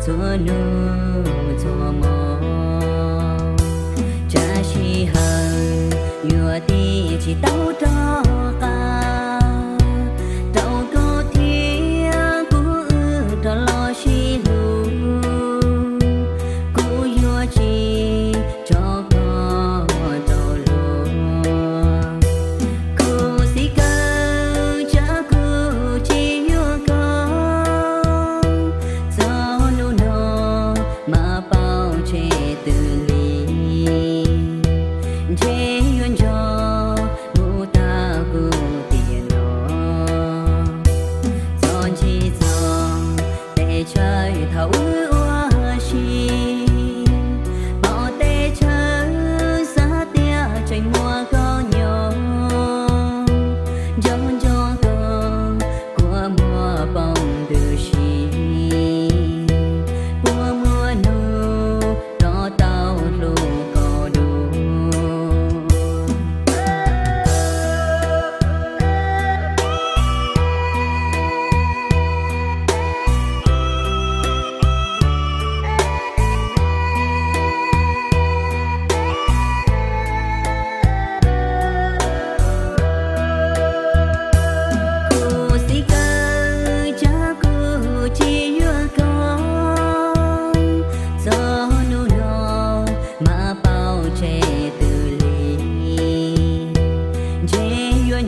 txhua hnub txhua hmo, tsam sij hawm yuav tib tsis tau rov qab. Rau koj thiab kuv wb rov los sib hlub, kuv yuav tsis tso koj rau luag. Khuv xim kawg tsam kuv tsis yuav koj, txog hnub no mas paub tseg twg li. Ntshe yuav nco mus tag kuv tiam no, txog ntsis txog tej chaw thaum wb ua si, pom tej chaw xav tias tseem muaj koj nyob, nco nco koj kua muag poob ntws si, puas muaj hnub rov tau hlub koj dua. Khuv xim kawg tsam kuv tsis yuav koj, txog hnub no mas paub tseg twg li. Ntshe yuav